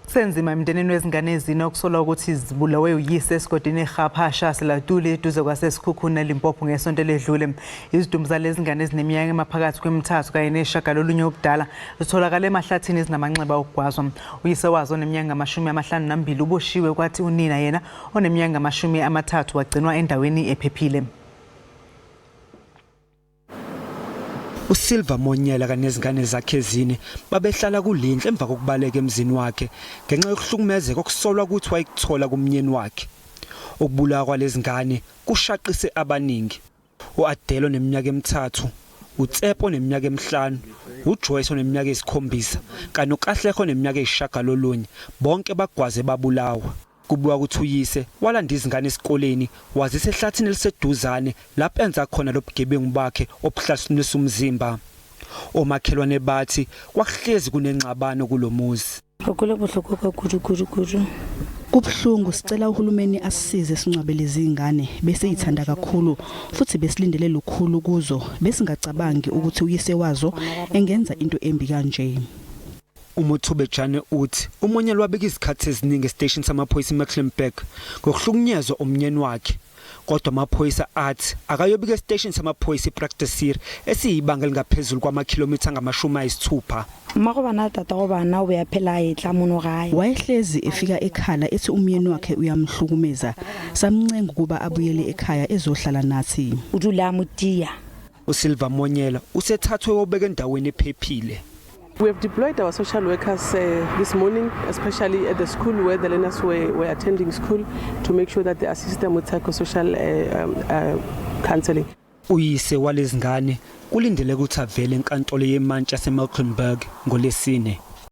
Kusenzima emndenini wezingane ezine okusolwa ukuthi zibulawe uyise esigodini eGaphasha Selatuli eduze kwaseSikhukhune eLimpopo ngesonto eledlule. Izidumbu zalezi ngane ezineminyaka emaphakathi kwemithathu kanye neshagalolunye ubudala zitholakale emahlathini ezinamanxeba okugwazwa. Uyise wazo oneminyaka engamashumi 52 uboshiwe, kwathi unina yena oneminyaka engamashumi 30 wagcinwa endaweni ephephile. USilva Monyela kanye nezingane zakhe ezine babehlala kulindle emva kokubaleka emzini wakhe ngenxa yokuhlukumezeka okusolwa ukuthi wayekuthola kumnyeni wakhe. Ukubulawa kwalezi ngane kushaqise abaningi. U-Adelo oneminyaka emithathu, uTsepo oneminyaka emihlanu, uJoyce oneminyaka eyisikhombisa kanye noKatlego oneminyaka eyisishagalolunye bonke bagwaze babulawa. Kubikwa ukuthi uyise walanda izingane esikoleni wazisa ehlathini eliseduzane lapho enza khona lobugebengu bakhe obuhlasimulisa umzimba. Omakhelwane bathi kwakuhlezi kunengxabano kulomuzi. Re kwele bohloko ka kudu kudu kudu. Kubuhlungu, sicela uhulumeni asisize singcwabe lezi ngane. Besiyithanda kakhulu futhi besilindele lukhulu kuzo. Besingacabangi ukuthi uyise wazo engenza into embi kanje. UMothubejane uthi uMonyela wabika izikhathi eziningi esiteshini samaphoyisa iMecklenburg ngokuhlukunyezwa umnyeni wakhe. Kodwa amaphoyisa athi akayobika esiteshini samaphoyisa iPraktersir esiyibanga elingaphezulu kwamakhilomitha angama-60. Mmago bana le tatago bana o be a phela a etla mono gae. Wayehlezi efika ekhala ethi umyeni wakhe uyamhlukumeza. Samncenga ukuba abuyele ekhaya ezohlala nathi. O dula a mo tia. USilva Monyela usethathwe wobeka endaweni ephephile. We have deployed our social workers this morning, especially at the school where the learners were attending school, to make sure that they assist them with psychosocial counseling. Uyise walezingane kulindeleke ukuthi avele enkantolo yemantshi yaseMecklenburg ngolesine.